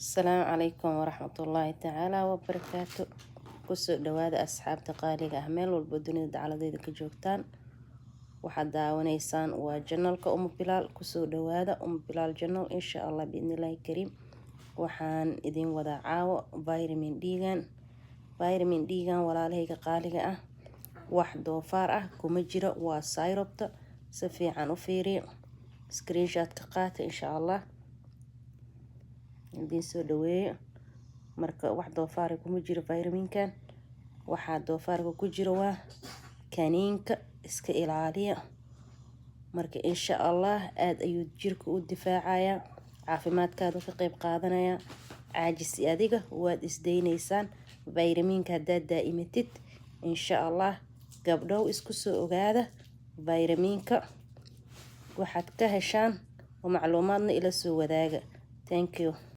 Asalaamu calaykum waraxmatullaahi tacaala wabarakaatu. Kusoo dhawaada, asxaabta qaaliga ah, meel walba dunida dacaladeeda ka joogtaan. Waxaad daawanaysaan waa channelka Umu Bilaal. Kusoo dhawaada Umu Bilaal channel. Insha Allah, biidnillaahi kariim, waxaan idin wadaa caawo vitamin D-gan. Vitamin D-gan, walaalahayga qaaliga ah, wax doofaar ah kuma jiro, waa syrupta. Si fiican u fiiriya, screenshot ka qaata. Insha Allah, idiin soo dhaweeyo. Marka wax doofaara kuma jiro vitaminkan. Waxaa doofaarka ku jiro waa kaniinka, iska ilaaliya. Marka insha Allah aada ayuu jirka u difaacayaa, caafimaadkaadu ka qeyb qaadanaya. Caajisi adiga waad isdaynaysaan vitaminka haddaad daa'imatid, insha Allah. Gabdhow, isku soo ogaada vitaminka waxaad ka heshaan oo macluumaadna ila soo wadaaga. Thank you.